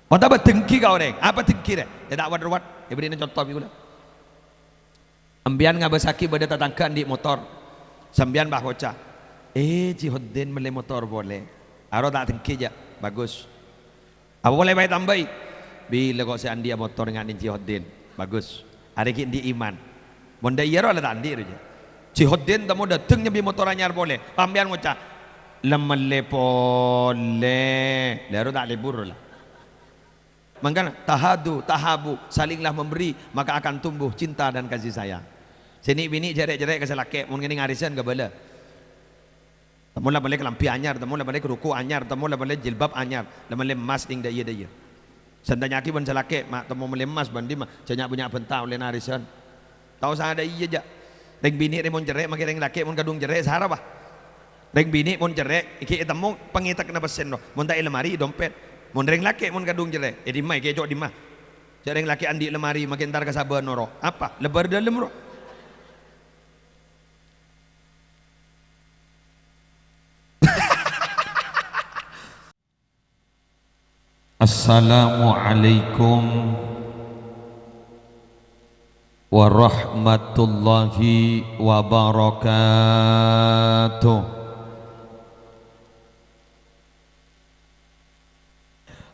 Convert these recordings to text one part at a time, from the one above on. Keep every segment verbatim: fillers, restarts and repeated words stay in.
Otabâ dengki ka orèng. Apa dengki rè? Yâ ta' wat-rowat. Yâ bârri'na conto bi' kaulâ. Sampèyan ngabâssaghi bâdâ tatangghâ andi' motor. Sampèyan pas ngoca', "Eh, Jihoddin mellè motor polè." Aro ta' dengki, jâ'. Bagus. Apa polè bhâi tambâi? Bilâ ko' sè andi'â motor nga' nèng Jihoddin. Bagus. Arèya ghi' andi' iman. Mon dâ' iyâ ro la ta' andi' ro, jâ'. Jihoddin temmo dâteng nyambi motor anyar polè. Sampèyan ngoca', "La mellè polè." Lâ ro ta' lebur la. Mangkana, tahadu, tahabu, salinglah memberi, maka akan tumbuh cinta dan kasih sayang. Sè nè'-binè' jhâ' rè'-cerrè' ka sè lakè', mon kènè' arèsan kabâlâ. Temmo la mellè kalambhi anyar, temmo la mellè ruku' anyar, temmo la mellè jilbab anyar, la mellè emmas nèng dâ' iyâ-dâ' iyâ. Sè ètanya'aghi bân sè lakè', "Ma' temmo mellè emmas bân dimma? Jhâ' nya'-bânnya' bhânta ollèna arèsan." Ta' osa dâ' iyâ, jâ'. Rèng binè' rè mon cerrè', makè rèng lakè' mon kadhung cerrè', sara, bâh. Rèng binè' mon cerrè', ghi' ètemmo pangètekna pèssèna, mon ta' è lemari, è dompet. Mon rèng lakè' mon kadhung cerrè', è dimma, èkèco' dimma? Jâ' rèng lakè' andi' lemari, makè entar ka sabâ noro'. Apa? Lebbâr dâlem, ro. Assalamualaikum warahmatullahi wabarakatuh.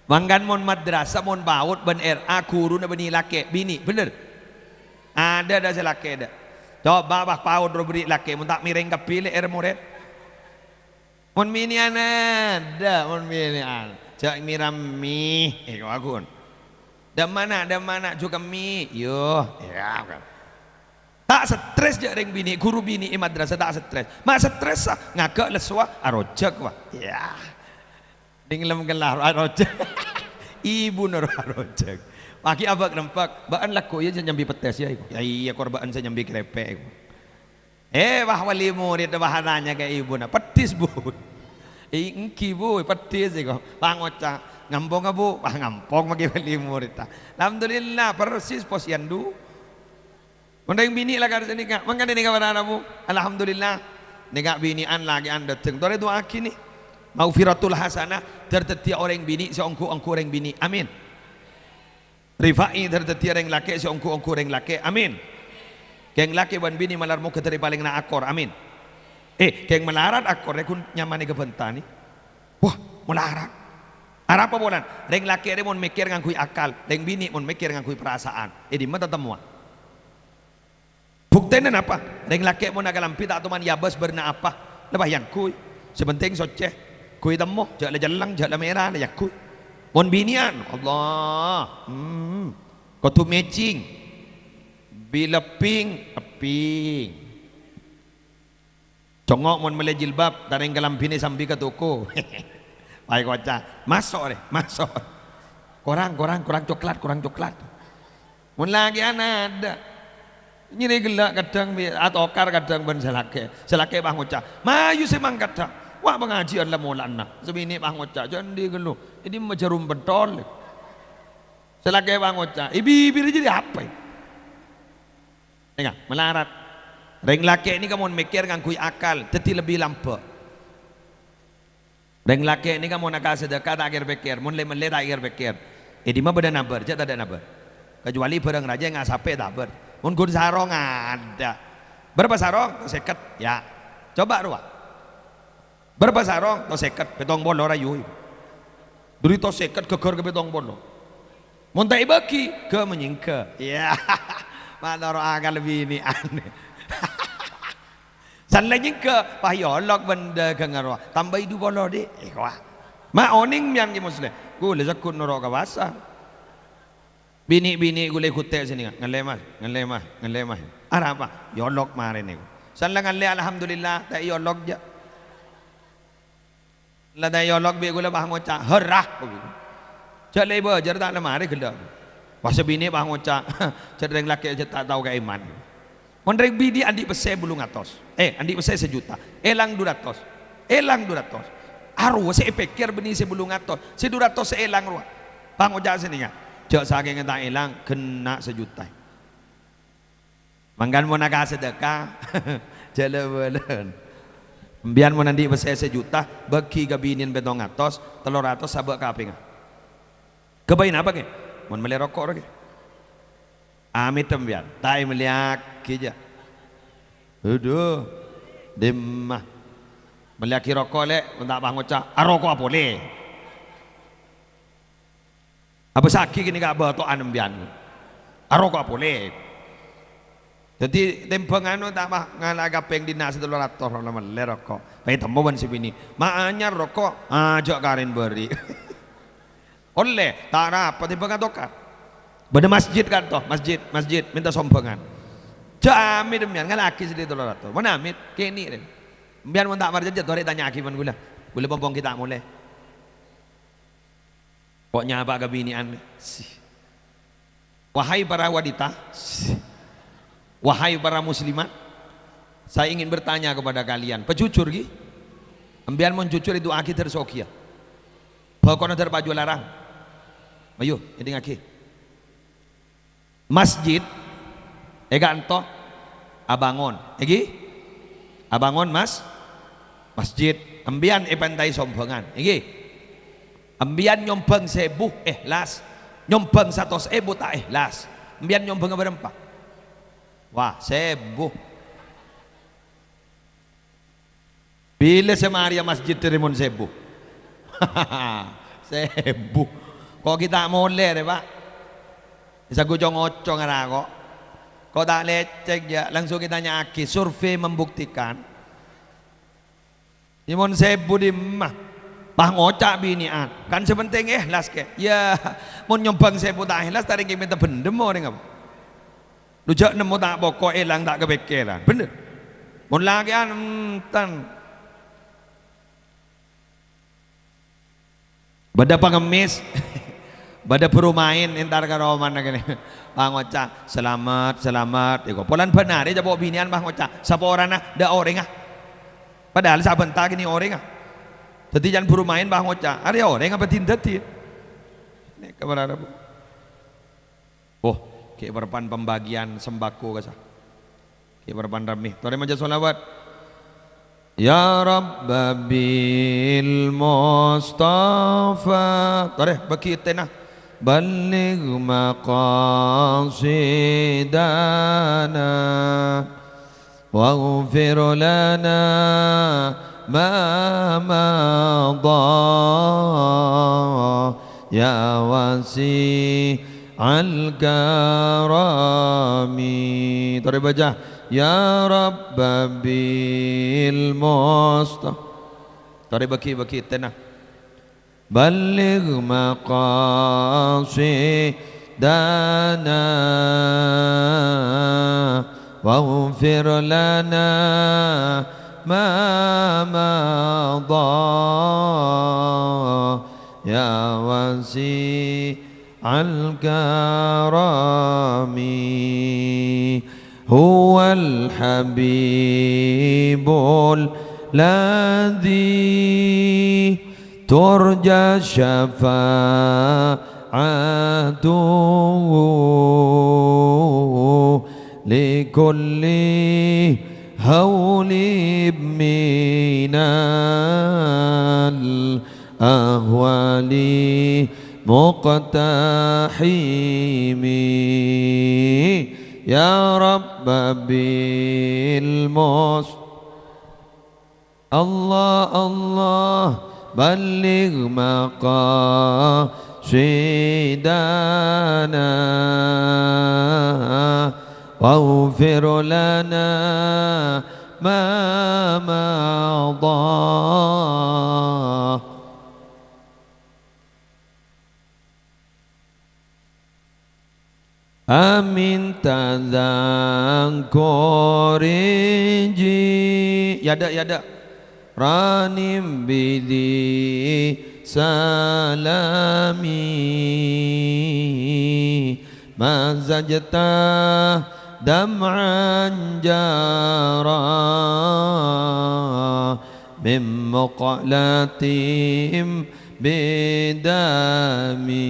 Mangkana mon madrasah, mon PAUD bân R A, ghuruna bânnè lakè', binè', bhender? Adâ', adâ' sè lakè', adâ'. Coba, bâh, PAUD ro bânnè lakè', mon ta' mèrèng kabbhi lè' èrè morèd. Mon binè'an adâ', mon binè'an. Jâ' mèra mi, èko aghun. Dâ' mana, dâ' mana, jhuka mi. Yo, ya, kan. Ta' stres jâ' rèng binè', ghuru binè' è madrasah ta' stres. Ma' stressa, ngaghâ' lessowa, arojhâk, wah. Ya. Dhinglem kellar, arojhâk. Ibuna ro arojhâk. Paghi' abâk-nèmbâk, "Bâ'ân lagghu' iyâ sè nyambi pettès iyâ, èko?" "Ya iyâ, kor bâ'ân sè nyambi krèpèk, èko." Eh, wah, wali murid, wah, atanya ka ibuna. "Peddhis, Bu?" "Èngghi, Bu, peddhis, èko." Wah, ngoca', "Ngampongnga, Bu?" Wah, ngampong maghi wali murid, ta. Alhamdulillah, persis pos èyandu. Mon rèng binè' lakar sanèka, mangkana nèka para rabu. Alhamdulillah. Nèka binè'an lakè'an dâteng. Torè du'aaghi nè. Maghfiratul hasanah, dhâr dhâddhiyâ orèng binè' sè ongghu-ongghu orèng binè'. Amin. Rifa'i, dhâr dhâddhiyâ rèng lakè' sè ongghu-ongghu orèng lakè'. Amin. Gheng lakè' bân binè' malar moghâ dhâri palèngnga akor. Amin. Eh, gheng malarat akor rè ghun nyamanè ghâbânta nè. Wah, malarat. Arapa polana? Rèng lakè' rè mon mèkkèr ngangghuy akal, rèng binè' mon mèkkèr ngangghuy parasaan. È dimma tatemmowa? Buktèna napa? Rèng lakè' mon akalambhi ta' toman èabâs bârna apa, la pas èangghuy. Sè pentèng soccè. Ghuy temmo, jâ' la cellèng, jâ' la mèra, la èangghuy. Mon binè'an, Allah, hmm, kodhu matching. Bi-, lebbing, ebbing. Congngo' mon mellè jilbab, ta' rèng kalambhinè sambi ka toko. Pas èkoca', "Maso', rè, maso'." "Korang, korang, korang coklat, korang coklat." Mon lakè'an adâ'. Nyèrè ghellâ' kadhâng bi-, atokar kadhâng bân sè lakè'. Sè lakè' pas ngoca', "Mayu sè mangkaddhâ. Wah, pangajiân la molana." Sè binè' pas ngoca', "Jhâ' andi' ghâllu. È dimma jhârum pentol." Sè lakè' pas ngoca', "È bibirra jârèya apa?" Nèka, malarat. Rèng lakè' nèka mon mèkkèr ngangghuy akal, dhâddhi lebbi lambâ'. Rèng lakè' nèka mon akasadhâka ta' kèr-pèkkèr, mon lè-mellè ta' kèr-pèkkèr. È dimma bâdâ nabâr, jhâ' tadâ' nabâr. Kacuali bhârâng rajâ nga' sapè tabâr. Mon ghun sarong adâ'. Bârâmpa sarong? Sèket. Ya. Coba rowa. Bârâmpa sarong? Tao sèket, pèttong polo rayu. Bâri' tao sèket ghâggâr ka pèttong polo. Mon ta' èbâghi, ghâ manyèngghâ. Iyâ. Ma' noro' akal binè'an. San la nyèngghâ, pas èolok bân dâgângnga rowa. Tambâi du polo, Dik. Èkowa. Ma' onèng mèyan Kè Musleh. Ghulâ segghut noro' ka pasar. Binè'-binè' ghulâ èghutè' sè nèka. Ngallè, Mas. Ngallè, Mas. Ngallè, Mas. Arapa? Èolok marèna. San la ngallè, alhamdulillah, ta' èolok jâ'. La ta' èolok bi' ghulâ pas ngoca', "Hârrâ!" Jâ' la èbâjâr ta' la marè ghellâ'. Pas sè binè' pas ngoca', "Jâ' rèng lakè' jâ' ta' tao ka iman." Mon rèng binè' andi' pèssè bâllung atos. Eh, andi' pèssè sajuta. Èlang du ratos. Èlang du ratos. Arowa sè èpèkkèr bânnè sè bâllung atos. Sè du ratos sè èlang rowa. Pas ngoca' sè nèka, "Jâ' sakèngnga ta' èlang, ghenna' sajuta." Mangkana mon akasadhâka, jhâ' la-bâlân. Sampèyan mon andi' pèssè sajuta, bâghi ka binèna pèttong atos, tello ratos sabâ' ka apèngnga. Ghâbây napa, Kè? Mon mellè roko', ra, Kè? Amit sampèyan, ta' èmellèyaghi, jâ'. Adhu, dimma. Mellèyaghi roko', Lè', mon ta' pas ngoca', "Aroko'a polè." Abâssaghi kènè' ka' bâto'an sampèyan. "Aroko'a polè." Dhâddhi, tèmbhâng anu ta' ma-, ngala' kapèng dinna' sè tello ratos, la mellè roko'. Pas ètemmo bân sè binè', "Ma' anyar roko'?" "Ajâ' karèn bâri'." Ollè, ta' arapa tèmbhâng atokar. Bâdâ masjid kanto, masjid, masjid, mènta sombhângan. Jâ' amit sampèyan, ngala'aghi sè tello ratos. Mon amit, kènè' rè. Sampèyan mon ta' parcajâ, torè tanya'aghi bân ghulâ. Ghulâ pong-pong ghi' ta' molè. Ko' nyapa ka binè'an, si. Wahai para wanita, si. Wahai para muslimat, saya ingin bertanya kepada kalian. Pajhujhur, ghi? Sampèyan mon jhujhur, èdu'aaghi dâr sogiyâ. Bhâko'na dâr paju larang. Ayo, èdingngaghi. Masjid, è kanto, abângon. Èngghi? Abângon, Mas. Masjid. Sampèyan èpèntaè sombhângan. Èngghi? Sampèyan nyombhâng sèbu, èhlas. Nyombhâng satos èbu, ta' èhlas. Sampèyan nyombhângnga bârâmpa? Wah, sèbu. Bilâ sè marèya masjid dâri mon sèbu? Sèbu. Ko' ghi' ta' molè rè, Pa'. Bisa gu co-ngoco ngara ko'. Ko' ta' lècèk, jâ'. Langsung ghi' tanya'aghi. Survei membuktikan. Yâ, mon sèbu dimma? Pas ngoca' binè'an. Kan sè pentèng èhlas, Kè. Yâ, mon nyombhâng sèbu ta' èhlas, ta' rèng ghi' mènta bhendhem orèng apa? Lu jâ' nemmo ta' poko', èlang ta' kapèkkèran. Bhender. Mon lakè'an, enten. Bâdâ pangemmès, bâdâ buru maèn entar ka romana kènè. Pas ngoca', "Salamet, salamet." Èko, polana bân arè capo' binè'an pas ngoca', "Saporana, dâ' orèngnga." Padahal sabânta kènè' orèngnga. Dhâddhi can buru maèn pas ngoca', "Arè orèng apa din-dâddin?" Nèka parana, Bu. Oh, ghi' parappa'na pembagian sembako kassa'. Ghi' parappa'na rammè. Torè maca sholawat. Ya Rabba bil Mustafa. Torè bâghi ètèna. Balligh maqasidana. Waghfir lana ma madha, ya wasi'al karami. Torè baca, "Ya Rabba bil Musta-," torè bâghi-bâghi ètèna. Balligh maqasidana, waghfir lana ma madha, ya wasi'al karami. Huwal habibul ladzi turja syafa'atuhu li kulli hawli minal ahwali muqtahimi. Ya Rabba bil mus-, Allah, Allah, balligh maqasidana, waghfir lana ma madha. Amin tadzakuri ji-, yadâ', yadâ'. Ranim bidhi salami. Mazajta dam'an jara min muqlatim bidami.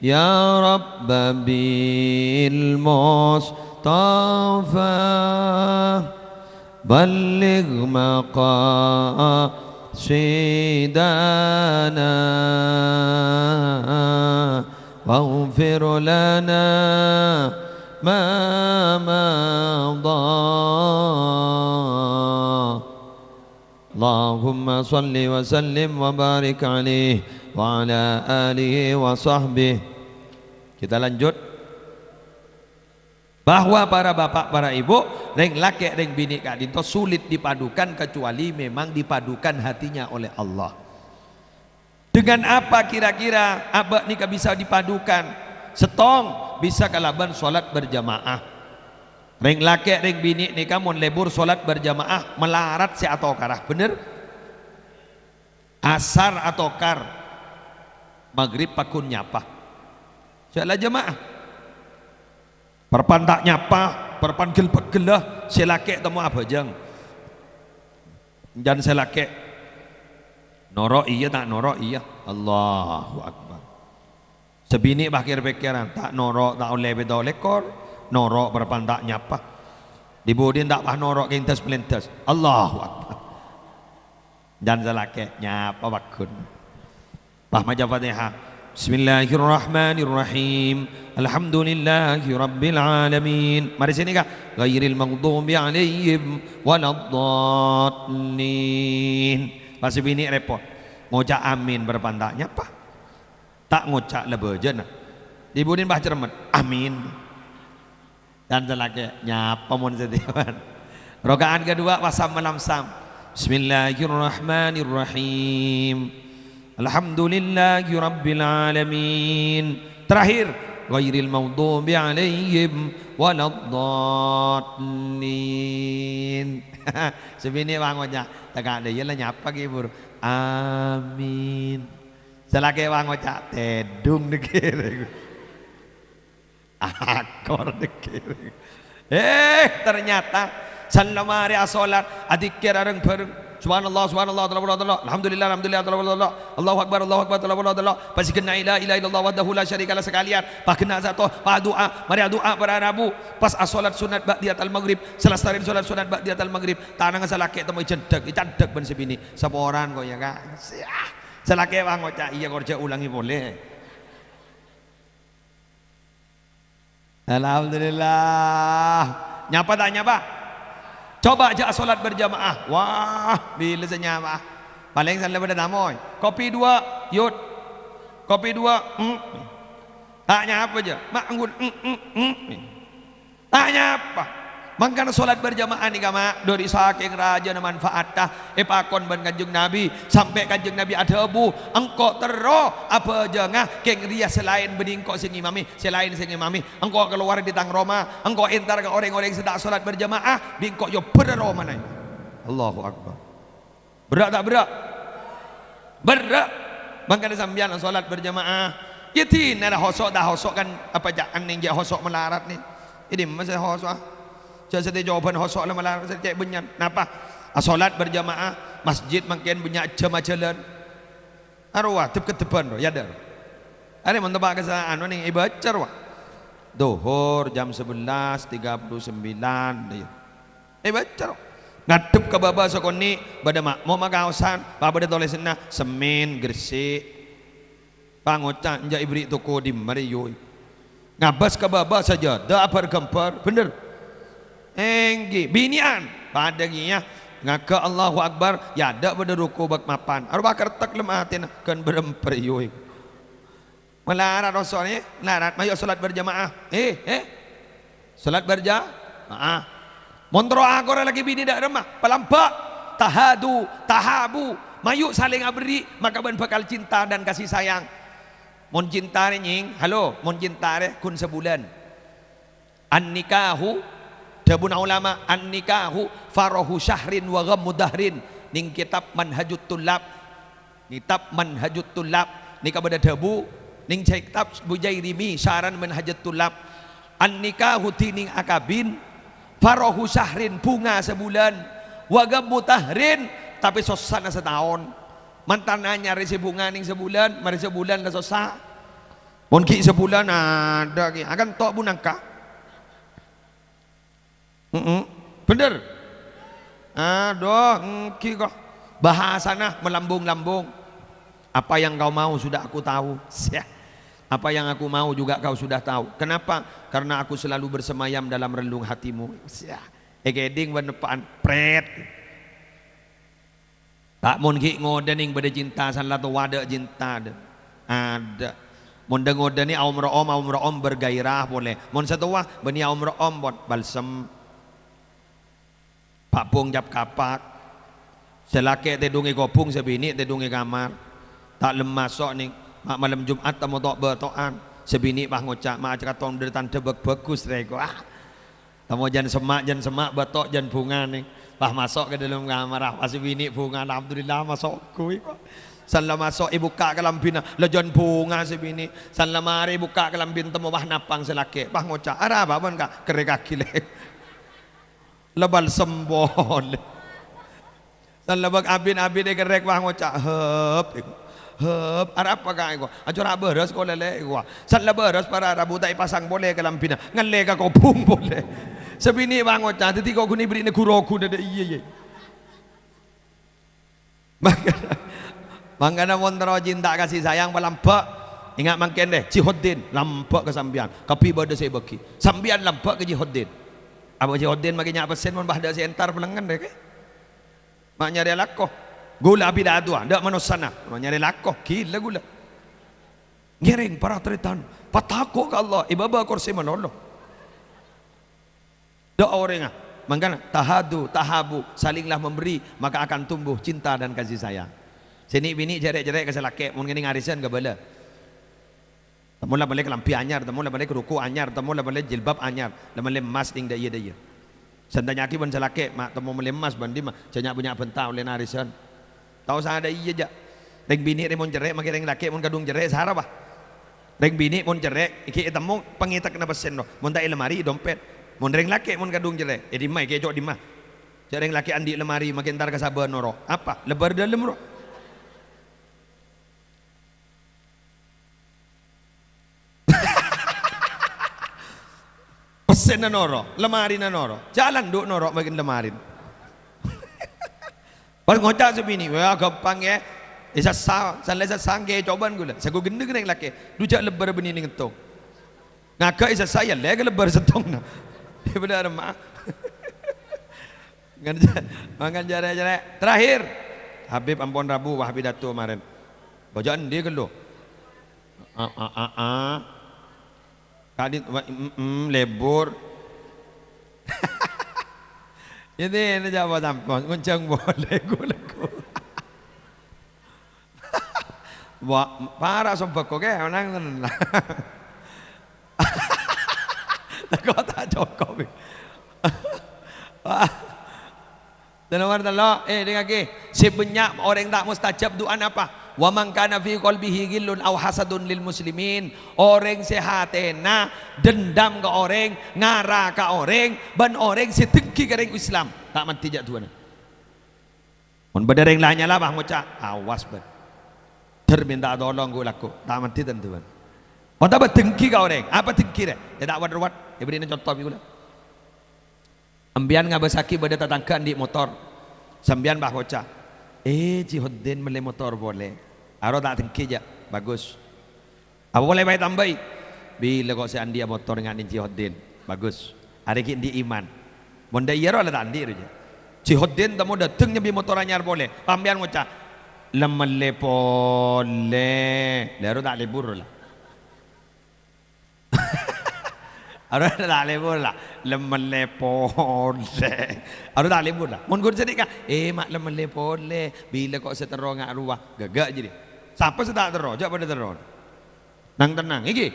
Ya Rabba bil Mustafa, balligh maqa-, سيدنا واغفر لنا ما مضى. اللهم صل وسلم وبارك عليه وعلى آله وصحبه. Kita lanjut. Bahwa para bapak, para ibu, rèng lakè', rèng binè' ka'dinto sulit dipadukan kecuali memang dipadukan hatinya oleh Allah. Dengan apa kira-kira abâ' nèka bisa dipadukan? Sèttong, bisa kalabân sholat berjamaah. Rèng lakè', rèng binè' nèka mon lebur sholat berjamaah, malarat sè atokara, bhender? Asar atokar, maghrib pagghun nyapa. Sè la jamaah. Parappa'na ta' nyapa, parappa'na ghel-pegghellâ, sè lakè' temmo abhâjâng. Jhân sè lakè'. Noro' iyâ, ta' noro' iyâ. Allahu Akbar. Sè binè' pas kèr-pèkkèran, ta' noro', ta' ollè pètto lèkor, noro' parappa'na ta' nyapa. Di-budina ta' pas noro' kèng das-melèndas. Allahu Akbar. Jhân sè lakè' nyapa pagghun. Pas maca Fatihah. Bismillahirrahmanirrahim. Alhamdulillahirabbil alamin. Marè sè nèka. Ghairil maghdubi alaihim waladdallin. Pas sè binè' rèpot. Ngoca' amin parappa'na ta' nyapa. Ta' ngoca' la bhâjâna. Di-budina pas cermet. Amin. Jhân sè lakè', nyapa mon sè dèwan. Raka'at kedua pas sam-malamsam. Bismillahirrahmanirrahim. Alhamdulillahirabbil alamin. Terakhir, ghairil maghdubi alaihim waladdallin. Sè binè' pas ngoca', ta' ka'dinto iyâ la nyapa ghi' buru. Amin. Sè lakè' pas ngoca', tèdung nèkèrè. Akor nèkèrè. Eh, ternyata sallama arè asolat, adzikkèr reng-bhâreng. Subhanallah, subhanallah, tello puluh tello. Alhamdulillah, alhamdulillah, tello puluh tello. Allahu Akbar, Allahu Akbar, tello puluh tello. Pas ghenna' la ilaha illallah wahdahu la syarika lah sakalèyan. Pas ghenna' sato, pas adu'a, marè adu'a para rabu. Pas asolat sunat ba'diyatal maghrib, salastarèn solat sunat ba'diyatal maghrib. Tanangnga sè lakè' temmo ècandhek, ècandhek bân sè binè'. Saporana kok iyâ, Ka'. Siah. Sè lakè' pas ngoca', iyâ kor jhâ' olangè polè. Alhamdulillah. Nyapa ta' nyapa? Coba jhâ' asolat berjamaah. Wah, bilâ sè nyapa? Palèng sallè padâ tamoy. Kopi dua, Yud. Kopi dua. Mm. Ta' nyapa jhâ'. Ma' ngun. Mm, mm, mm. Ta' nyapa. Mangkana solat berjamaah nèka, ma', dhâri sakèng rajâna manfaatta. Èpakon bân Kanjeng Nabi, sampè' Kanjeng Nabi adhâbu, "Engko' terro abhâjânga kèng rèya sè laèn bânnè engko' sè ngimami, sè laèn sè ngimami. Engko' kalowar dâri tang roma, engko' entar ka orèng-orèng sè ta' solat berjamaah, bi' engko' èobbhârâ romana." Allahu Akbar. Berrâ' ta' berrâ'? Berrâ'. Mangkana sampèyan solat berjamaah. Yâ dinala hoso' ta' hoso' kan apa jhâ' anèng jhâ' hoso' malarat nè. È dimma sè hoso'a? Jhâ' satèya cobâna hoso' la malarat sè cè' bânnya'an. Napa? Asolat berjamaah, masjid mangkèn bânnya' jhâm ajhâlân. Arowa, dep-keddhebbhân ro, yâ, dâ'. Arè mon teppa' ka sa-, anu, nèng èbâca rowa. Dhuhur jam sebelas tiga puluh sembilan, iyâ. Èbâca ro. Ngadhep ka bâbâ sakonè', bâdâ ma'mom akaosan, pa bâdâ tolèsanna, Semmèn, Gresik. Pangoca', "Enjâ' èberri' toko dimma rè, yoy?" Ngabâs ka bâbâ sajâdâ abhâr-ghâmbhâr, bhender? Èngghi, binè'an, padâ kèya. Ngaghâ Allahu Akbar, yâ adâ' padâ ruku' bâk mapan. Arowa kertek lem atèna, ghân bârâmpa rè, yoy. Malarat oso'na, malarat, mayu' solat berjamaah. Eh, eh. Solat berjamaah. Mon terro akorra lakè binè dâ' remma, palambâ'. Tahadu, tahabu. Mayu' salèng aberri', maka bâ'na bhâkal cinta dan kasih sayang. Mon cinta rè nyèng, halo, mon cinta rè ghun sabulân. An-nikahu, dhâbuna ulama, "An-nikahu farahu syahrin wa ghammu dahrin." Nèng kètab Manhajut Thullab. Kètab Manhajut Thullab. Nèka bâdâ dhâbu, nèng kètab Bujairimi, syarah Manhajut Thullab. "An-nikahu," dhinèng akabin, "farahu syahrin," bhunga sabulân, "wa ghammu dahrin," tapè sossana sataon. Mantan anyar rè sè bhunga nèng sabulân, marè sabulân la sossa. Mon ghi' sabulân adâ' ghi', akan to' bunangka. Heeh. Bhender? Adhu, èngghi kok. Bahasana melambung-lambung. "Apa yang kau mau sudah aku tahu." Siah. "Apa yang aku mau juga kau sudah tahu." "Kenapa?" "Karena aku selalu bersemayam dalam relung hatimu." Siah. Èkèdhing bân neppa'an, pret. Ta' mon ghi' ngodâ nèng bâdâ cinta, san la towa adâ' cinta, adâ'. Adâ'. Mon dâ-ngodâ nè aom ro'om, aom ro'om bergairah polè. Mon sè towa, bânnè aom ro'om, pon, balsem. Pa'-pong cap-kapak. Sè lakè' tèdung è kobhung, sè binè' tèdung è kamar. Ta' lem maso' nèng, ma' malem Jum'at temmo to'-bâto'an. Sè binè' pas ngoca', "Ma' cakaton bâdâ tandhâ bâk-bhâghus, rè, ko'." Ah. Temmo jân semma', jân semma', bâto' jân bhunga nèng. Pas maso' ka dâlem kamar, ah, pas sè binè' bhunga, "Alhamdulillah, maso' ghuwi, ko'." San la maso', èbukka' kalambhina, la jân bhunga sè binè'. San la marè èbukka' kalambhina, temmo pas napang sè lakè'. Pas ngoca', "Arapa, bân, Ka'?" "Kerrèkaghi, lè'." La balsem polè. San la bâk abit-abit èkerrèk, pas ngoca', "Hep," èko. "Hep, arapa, Ka'?" èko. "Acora' bârâs, ko', lè', lè'," èko. San la bârâs para rabu ta' èpasang polè kalambhina. Ngallè ka kobhung polè. Sè binè' pas ngoca', "Dhâddhi ko' ghun èberri'na ghu-rogu, dâdâ iyâ, iyâ." Mangkana, mangkana mon terro cinta kasih sayang, palambâ'. Enga' mangkèn, rè, Jihoddin, lambâ' ka sampèyan. Kabbhi bâdâ sè èbâghi. Sampèyan lambâ' ka Jihoddin. Apa Jihoddin makè nya' pèssèna mon bâdâ sè entar palengngen, rè, kè? Ma' nyarè lako. Ghulâ abit adâ', dâ' manossana. Ma' nyarè lako, ghilâ ghulâ. Ngèrèng para tarètan, patako' ka Allah, è bâbâ korsè malolo. Dâ' orèngnga. Mangkana, tahadu, tahabu, salinglah memberi, maka akan tumbuh cinta dan kasih sayang. Sè nè'-binè' jhâ' rè'-jhâ' rè' ka sè lakè', mon kènè' arèsan kabâlâ. Temmo la mellè kalambhi anyar, temmo la mellè ruku' anyar, temmo la mellè jilbab anyar, la mellè emmas nèng dâ' iyâ-dâ' iyâ. Sè ètanya'aghi bân sè lakè', "Ma' temmo mellè emmas bân dimma?" "Jhâ' nya'-bânnya' bhânta ollèna arèsan." Ta' osa dâ' iyâ, jhâ'. Rèng binè' rè mon cerrè', makè rèng lakè' mon kadhung cerrè', sara, bâ. Rèng binè' mon cerrè', ghi' ètemmo pangètekna pèssèna, mon ta' è lemari, è dompet. Mon rèng lakè' mon kadhung cerrè', è dimma, èkèco' dimma? Jhâ' rèng lakè' andi' lemari, makè entar ka sabâ noro'. Apa? Lebbâr dâlem, ro. Pèssèna noro', lemarina noro'. Jhâ' landhu' noro' bâgiyân lemarina. Pas ngoca' sè binè', "Wah, ghâmpang, yâ. Èsassa, san la èsassa, èkèco' bân ghulâ." Sagghu ghendheng rèng lakè', "Dhu jhâ' lebbâr bânnè nèng èttong." Ngaghâ èsassa, yâ lè ka lebbâr sèttongnga. Bhender, ma'. Ngan-, mangkana jhâ' rè'-jhâ' rè'. Terakhir, Habib ampon rabu, wah, pidato marèn. Bâjâ endi ghâllu? A, a, a, a. Ka'dinto, wa-, mm, mm, lebur. Ini, ini jawab tanpa, ngoncang boleh, gulego. Wa-, para sombako ke, menang tenan. Tako' ta' cokop. Wah. Sè nomer tello', eh, dengngaghi. Sè bânnya' orèng ta' mustajab du'ana apa? "Wa man kana fi qalbihi ghillun aw hasadun lil muslimin." Orèng sè hatèna dendam ka orèng, ngara ka orèng, bân orèng sè dengki ka orèng Islam. Ta' mandhi jhâ' du'ana. Mon bâdâ orèng la nyala, bâ, ngoca', "Awas, bân. Dhâr minta tolong, ghu-, lagghu'." Ta' mandhi tentuan. Otabâ dengki ka orèng. Apa dengki, rè? Yâ, ta' wat-rowat. Yâ, bârri'na conto bi' kaulâ. Empèyan ngabâssaghi bâdâ tatangghâ andi' motor. Sampèyan pas ngoca', "Eh, Jihoddin mellè motor polè." Aro ta' dengki, jhâ'. Bagus. Apa polè bhâi tambâi? "Bilâ ko' sè andi'â motor nga'nèng Jihoddin." Bagus. Arèya ghi' andi' iman. Mon dâ' iyâ ro la ta' andi' ro, jhâ'. Jihoddin temmo dâteng nyambi motor anyar polè. Sampèyan ngoca', "La mellè polè." Lè aro ta' lebur la. Aro ta' lebur la, la mellè polè. Aro ta' lebur la. Mon ghun sanèka, "Eh, ma' la mellè polè, bilâ ko' sè terro nga' rowa." Ghâghâ' jârèya. Sapa sè ta' terro? Jhâ' padâ terro. Nang-tennang, iki.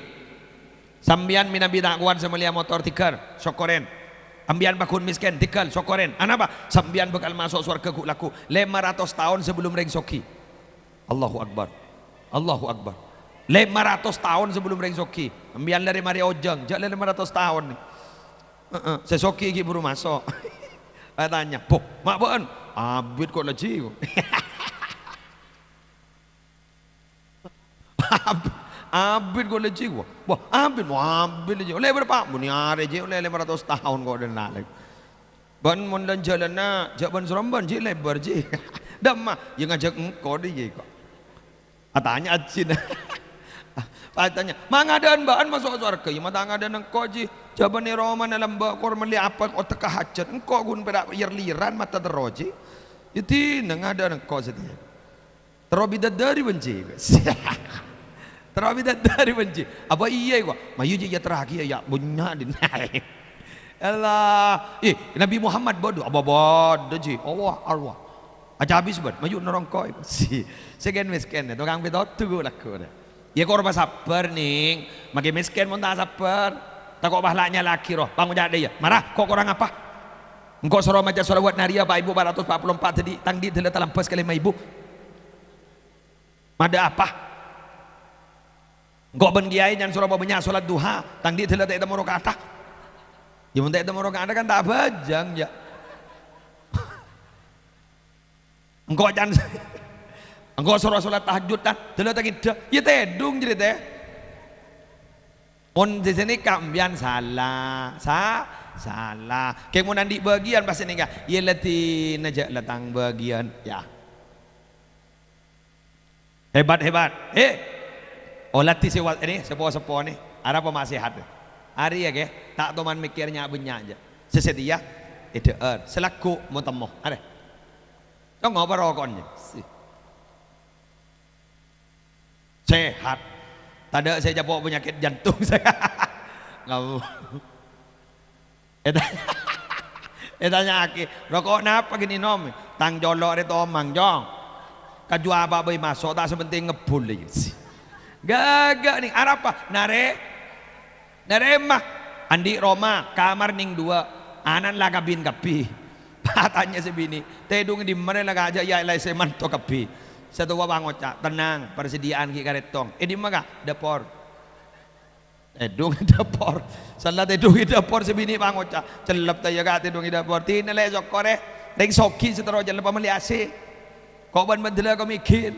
Sampèyan mènabi ta' kowat sè mellèya motor, tèghâl, sokkorèn. Sampèyan pagghun mèskèn, tèghâl, sokkorèn. Anapa? Sampèyan bhâkal maso' sowarghâ ghu-, lagghu'. Lèma ratos taon sabellum rèng soghi. Allahu Akbar. Allahu Akbar. Lèma ratos taon sabellum rèng soghi. Sampèyan la rè-marè ojhâng, jhâ' la lèma ratos taon. Heeh, sè soghi ghi' buru maso'. Atanya, "Boh, ma' bâ'ân?" "Abit ko' la jiyâ." Abit, abit ko' la jiyâ. Wah, abit, wah, abit la jiyâ. Ollè bârâmpa? Bânnè arè jiyâ, ollè lèma ratos taon ko' dâ' enna'. Bân mon lan-jhâlânna, jhâ' bân-sorombân, jiyâ lèbâr, jiyâ. Dâ'emma, ya ngajhâk engko' dhi, ya, kok. Atanya ajina. Pas tanya, "Mangkadhâ'ân bâ'ân maso' sowarghâ?" "Ya, ma' ta' ngkadhâ'ân engko', Ji. Jhâbâna romana lambâ', kor mellè apa, otekka hajhât. Engko' ghun pèra' lir-liran mata terro, Ji. Ya, dinah ngkadhâ'ân engko' satèya." Terro bidadari bân Ji. Terro bidadari bân Ji. Apa iyâ, kok? "Mayu, Ji, ya terraghi, ya, ya, bânnya', din." Allah. Eh, Nabi Muhammad bâdâ, apa bâdâ, Ji? Allah, Allah. Aca abis, bân. Mayu nerrong koi. Si, sè kèn-mèskèn, tokang pètodhu lagghu. Iyâ, kor pasabbhâr, Nèng. Maghi mèskèn mon ta' sabbhâr. Tako' pahala nyala'aghi, roh. Pangoca' dâ' iyâ. Mara, kok korang apa? Engko' soro maca shalawat nariyah, pa' èbu pa' ratos pa' polo empa' dhâddhi tang dhi' dâlla talambâs ka lèma èbu. Madâ apa? Engko' bân kèyaè nyang soro pabânnya' sholat duha, tang dhi' dâlla ta' ètemmo raka'atta. Yâ, mon ta' ètemmo raka'atta kan ta' abhâjâng, yâ. Engko' can, engko' soro sholat tahajjud, tan, dâlla ta' ngèdhâ. Yâ, tèdung jârèya, tè. Mon sè sanèka empèyan sala, sa-, sala. Kèng mon andi' bâgiyân pas sanèka, yâ, la dinah jhâ' la tang bâgiyân, yâ. Hebat, hebat. Eh, olatè sè wa-, ini, sepo-sepo ni. Arapa ma' sehat? Arèya, kè. Ta' toman mèkkèr nya'-bânnya', jâ. Sè satèya, èdhâ'âr. Sè lagghu' mo-temmo. Arè. Tongo apa roko'na, jâ? Si. Sehat. Tadâ' sè ècapo' panyakèt jantung. Ngawur. Èta-, ètanya'aghi, "Roko' napa ghi' nènom?" "Tang colo' rè tomang, Cong. Kaju apa bhâi maso', ta' sapenting ngebbhul, lè." Ghâghâ' nèng, arapa? Narè-, narèma. Andi' roma, kamar nèng duwâ'. Ana'na la kabin kabbhi. Atanya sè binè', "Tèdung è dimma rè la kajâ' yâ la èsè manto kabbhi?" Sè towa pangoca', "Tennang, parsèdhiyâ'ân ghi' karèttong." "È dimma, Ka'?" "Dâpor." Tèdung è dâpor. Sala tèdung è dâpor, sè binè' pangoca', "Cellep ta' iyâ, Ka', tèdung è dâpor?" Dinah lè sokkorè. Rèng soghi sè terro cellep, amellè A C. Ko' bân bendela ko' mègir.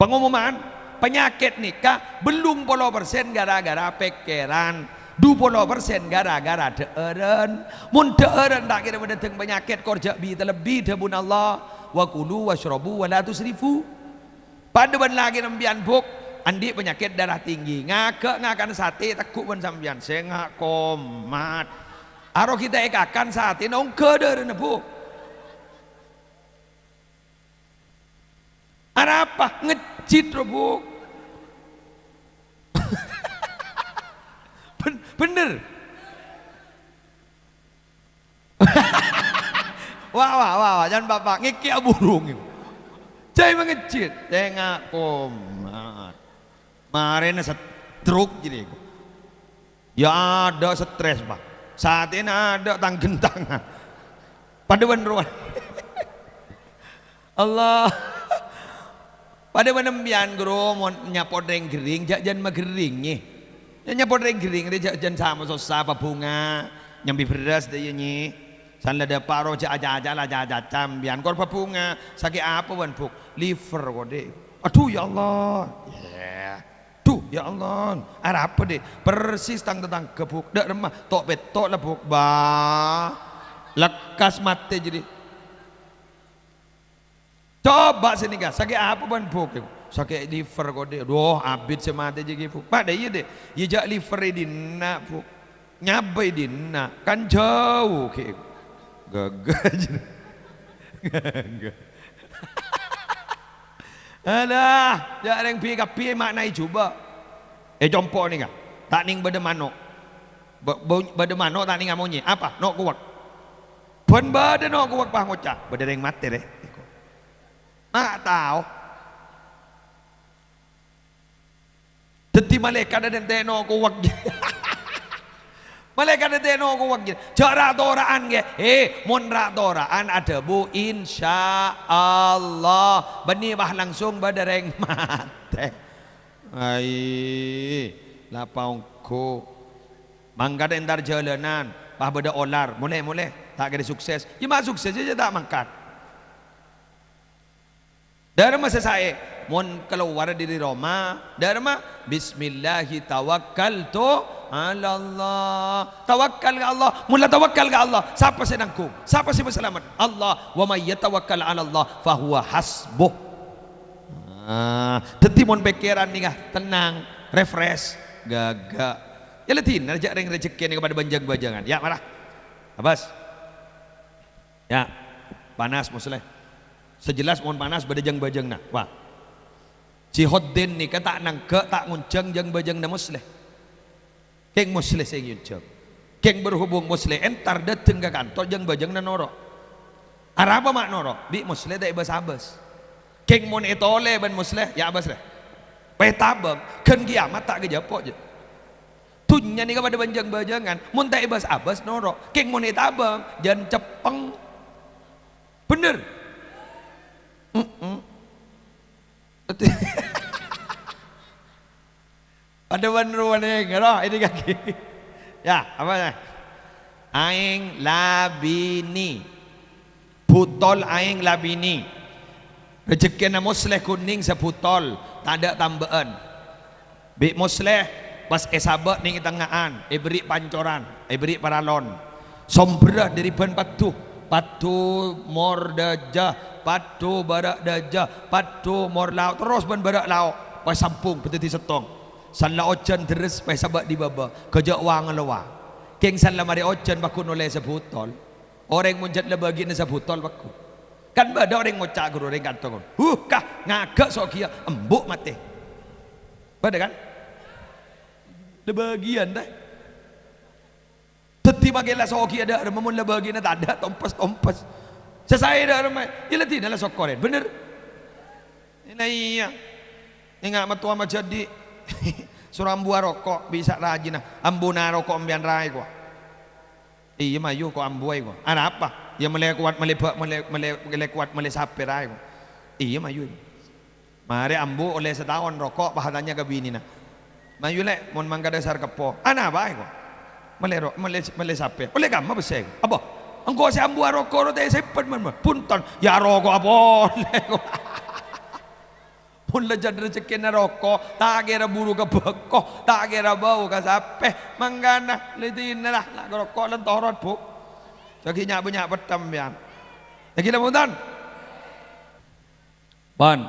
Pengumuman, panyakèt nèka bâllung polo persen gara-gara pèkkèran, du polo persen gara-gara dhâ'ârân. Mon dhâ'ârân ta' kèra bâdâ dhâng panyakèt, kor jhâ' bi-, talebbi dhâbuna Allah, "Wa kulu wasyrabu wa la tusrifu." Padâ bân lakèna empèyan, Bu', andi' panyakèt darah tinggi, ngaghâ' ngakan satè, tegghu' bân sampèyan, sènga' komat. Aro ghi' ta' èkakan satèna, ongghâ dârâna, Bu'. Arapa? Ngejjit, ro, Bu'. Ben-, bener. Wah, wah, wah, wah, can Bapak ngèkè'a burung. Jhâ' mangejjit, tenga komat. Marèna stroke jârèya. Ya adâ' stres, Pak. Satèna adâ' tang-ghentangan. Padâ bân rowa. Allah. Padâ bân empèyan, Guru, mon nyapot rèng ghering, jhâ' jân maghering, nyè. Nyapot rèng ghering rè jhâ' jân sama sossa, pabhunga, nyambi bherrâs, dâ' iyâ, nyè. San la dâpa' ro jhâ' aca-aca la aca-aca empèyan, kor pabhunga, sakè' apa bân, Bu'? Liver, kodè. Adhu, ya Allah. Yâ. Duh, ya Allah. Arapa, Dè'? Persis tang tatangghâ, Bu'. Dâ' remma, to'-petto' la, Bu'. Bâ. Lekkas matè jârèya. Coba sanèka, sakè' apa bân Bu'? Sakè' liver kodè. Duh, abit sè matè jârèya, Bu'. Padâ iyâ, Dè'. Iyâ jhâ' liver è dinna', Bu'. Nyabâ è dinna'. Kan jhâu, ghi. Ghâghâ jârèya. Ghâghâ. Alah, jhâ' rèng bi-, kabbhi ma'naè jhubâ'. È compo' nèka, ta' nèng bâdâ mano'. Bâ-, bâ-, bâdâ mano' ta' nèng amonyè. Apa? No' kowèk. Bân bâdâ no' kowèk pas ngoca', "Bâdâ rèng matè, rè." Ma' tao. Dhâddhi malaèkat adhânte' no' kowèk. Malaèkat adhânte' no' kowèk. Jhâ' ra'-tora'an, ghi. Eh, mon ra'-tora'an adhâbu, "Insyaallah." Bânnè, wah, langsung bâdâ rèng matè. Ai, la paongghu. Mangkat entar jhâlânan, pas bâdâ olar. Molè, molè. Ta' kèra sukses. Yâ, ma' sukses, yâ, ta' mangkat. Dâremma sè saè, mon kalowar dâri roma, dâremma, "Bismillahi tawakkaltu 'Alallah. Tawakkal ka Allah. Mon la tawakkal ka Allah, sapa sè nanggung? Sapa sè masalamet? Allah. "Wa may yatawakkal 'alallah fahuwa hasbuh." Ah, dhâddhi mon pèkkèran nèka tennang, refresh, ghâghâ. Yâ la dinah jhâ' rèng rejekkè nèka padâ bân jâng-bâjângan. Yâ, mara. Abas. Yâ, panas, Musleh. Sè jelas mon panas bâdâ jâng-bâjângnga. Wah. Jihoddin nèka ta' nangghâ', ta' ngonjhâng jâng-bâjângnga Musleh. Kèng Musleh sè ngonjhâng. Kèng berhubung Musleh entar dâteng ka kantor, jâng-bâjângnga noro'. Arapa ma' noro'? Bi' Musleh ta' èbâs-abâs. Kèng mon ètolè bân Musleh, yâ abâs, rè. Pas ètabâng, ghân kiyamat ta' kajhâpo', jâ. Dhunnya nèka padâ bân jâng-bâjângan, mon ta' èbâs-abâs noro'. Kèng mon ètabâng, jân ceppeng. Bhender? Mm-mm. Padâ bân rowa nèng, roh, ini kaki. Yâ, apa yâ? Aèng labini. Butol aèng labini. Rejekkèna Musleh ghun nèng sabutol, tadâ' tambâ'ân. Bi' Musleh, pas èsabâ' nèng è tengnga'an, èberri' pancoran, èberri' paralon. Somberra dâri bân paddhu, paddhu mor dâjâ, paddhu bârâ' dâjâ, paddhu mor lao', terros bân bârâ' lao', pas sambhung bâdâddhi sèttong. San la ojhân dherres pas èsabâ' dibâbâ, ghâjâ' wa-ngalowa. Kèng san la marè ojhân pagghun ollè sabutol. Orèng mon jhât la bâgiânna sabutol pagghun. Kan bâdâ orèng ngoca' ghuru orèng kanto, "Huh, kah, ngaghâ' soghiyâ, embu' matè." Bâdâ kan? La bâgiân, tè. Dhâddhi makè la soghiyâ dâ' remma, mon la bâgiânna tadâ', tompes-tompes. Sè saè dâ' remma, yâ la dinah la sokkorè, bhender? Iyâ, iyâ. Enga' mattowa majâdi'. Soro ambuwâ roko', bisa rajina. Ambuna roko' empèyan raè, kowa. Iyâ, mayu, ko' ambuwâ, kowa. Arapa? Yâ, mellè kowat, mellè bâ-, mellè, mellè, mellè kowat, mellè sapè raè, kowa. Iyâ, mayu. Marè ambu ollè sataon roko', pas atanya ka binèna, "Mayu, Lè', mon mangkadhâ sar keppo, anapa, kowa? Mellè ro-, mellè, mellè sapè? Ollè kamma pèssè, kowa?" "Abâ, engko' sè ambuwâ roko' ro ta' èsèmpet, man, man." "Bhunten, yâ roko'a polè, kowa." Mon la jhât rejekkèna roko', ta' kèra buru ka bâko, ta' kèra bâu ka sapè. Mangkana, la dinah la, la roko' lan toron, Bu. Jhâ' ghi' nya'-bânnya' petthem, yâ. Lagi la bhunten? Pon.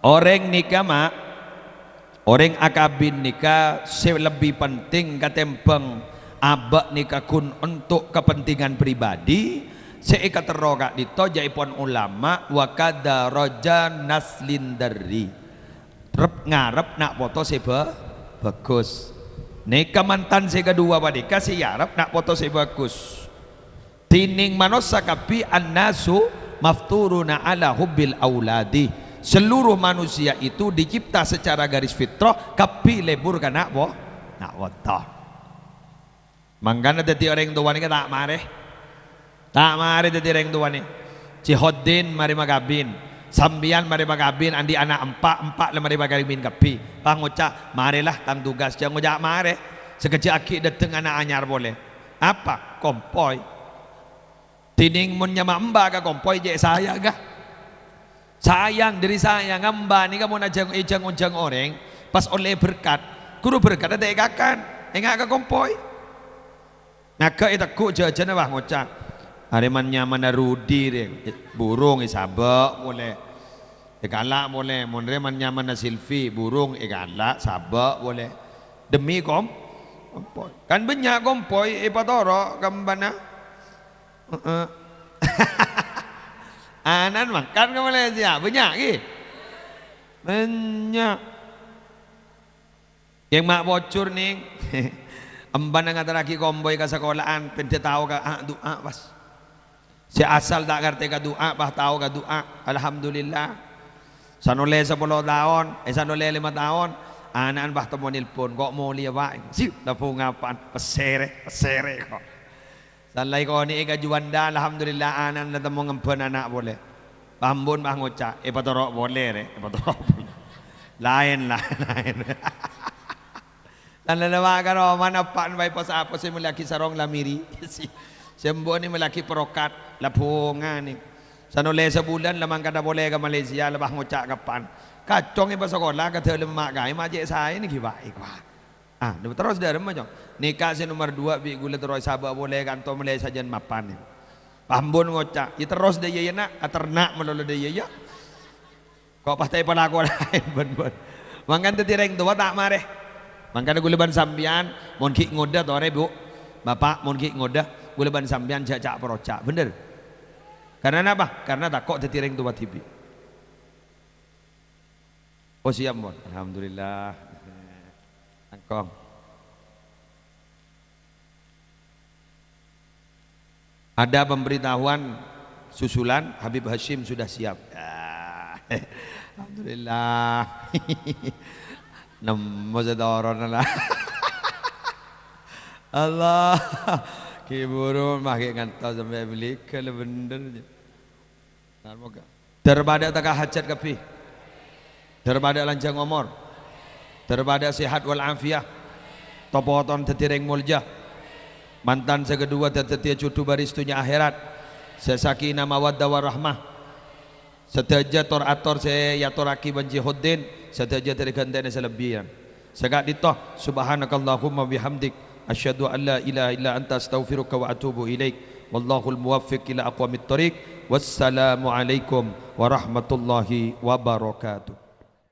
Orèng nèka, ma', orèng akabin nèka sè lebbi penting katèmbhâng abâ' nèka ghun onto' kapentingan pribadi, sè èkaterro ka'dinto jâèpon ulama, "Wa kadha raja naslin darri." Rep-ngarep na' poto sè bhâ-, bhâghus. Nèka mantan sè kaduwâ panèka sè èarep na' poto sè bhâghus. Dhinèng manossa kabbhi, "Annasu mafturuna ala hubbil auladi." Seluruh manusia itu dicipta secara garis fitrah, kabbhi lebur ka na' po-, na' poto. Mangkana dhâddhi orèng towa nèka ta' marè. Ta' marè dhâddhi orèng towa nè. Jihoddin marè makabin. Sampèyan marè makabin, andi' ana' empa', empa' la marè makabin kabbhi. Pas ngoca', "Marèla, tang tugas." Jhâ' ngoca' marè. Sakejjhâ' aghi' dâteng ana' anyar polè. Apa? Kompoy. Dhinèng mon nyama emba ka kompoy, cè' sayangnga. Sayang, dhâri sayangnga emba nèka mon ajhâng-, èjhâng-onjhâng orèng, pas ollè berkat, ghuru berkat ta' èkakan, enga' ka kompoy. Ngaghâ' ètegghu' jhâjhâna, wah, ngoca', "Arè man-nyamanna Rudi, rè, burung èsabâ' polè. Èkala' polè, mon rè man-nyamanna Silvi, burung èkala', sabâ' polè." Demi kom-, kompoy. Kan bânnya' kompoy èpatoro' ka embana. Heeh. Ana'na mangkat ka Malaysia, bânnya' ghi? Bânnya'. Kèng ma' pojhur, nèng. Embana ngaterraghi kompoy ka sakola'an, pènḍâ tao ka a-, du'a, pas. Sè asal ta' ngartè ka du'a, pas tao ka du'a. Alhamdulillah. San ollè sapolo taon, eh, san ollè lèma taon, ana'na pas temmo nelpon, "Ko' molèya, Pa'?" Siu, la bhungapa'an, pèssè rè, pèssè rè, ko'. San la èkonè'è ka Juanda, alhamdulillah, ana'na la temmo ngemban ana' polè. Pas embun pas ngoca', "Èpatoro' polè, rè, èpatoro' polè." Laèn, la, laèn. Lan la lèma' ka romana, eppa'na pas apos-apos sè mellèyaghi sarong lamiri. Sè embun nè mellèyaghi perokat, la bhunga nè. San ollè sabulân la mangkada polè ka Malaysia, la pas ngoca' ka eppa'na, "Kacong èpasakola ka dâlem ma' kaè, ma' cè' saè nè ghi, Pa', èkowa." Ah, terros dâ' remma, Cong. Nèka sè nomer duwâ' bi' ghulâ terro èsabâ' polè kanto mellè sajân mapan. Pambon ngoca', "Iyâ terros dâ' iyâ, yâ, Na', aterna' malolo dâ' iyâ, yâ." Ko' pas ta' èpalako laèn, bân, bân. Mangkana dhâddhi rèng towa ta' marè. Mangkana ghulâ bân sampèyan, mon ghi' ngodâ torè, Bu'. Bapa', mon ghi' ngodâ, ghulâ bân sampèyan jhâ' ca'-paroca', bhender. Karna napa? Karna tako' dhâddhi rèng towa dhibi'. Oh, siap, mon. Alhamdulillah. Langkong. Ada pemberitahuan susulan, Habib Hasyim sudah siap. Ya. Alhamdulillah. Nemmo sè toron la. Allah. Ki buru mah ghi' ngantos sampè' bâli, ghellâ' bhender. Dâr padâ teka hajat kabbhi. Dâr padâ lanjhâng omor. Dâr padâ sehat wal afiyah. To-poton dhâddhi rèng molja. Mantan sè kaduwâ dâ-, dhâddhiyâ jhudhu bâris dhunnya akhèrat. Sè sakinah mawaddah warahmah. Sadhâjâ tor-ator sè èatorraghi bân Jihuddin, sadhâjâ dhâri ghântèna sè lebbiyan. Saka'dinto, subhanakallahumma bihamdik, asyhadu an la ilaha illa anta astaghfiruka wa atubu ilaik. Wallahul muwaffiq ila aqwamit thoriq. Wassalamualaikum warahmatullahi wabarakatuh.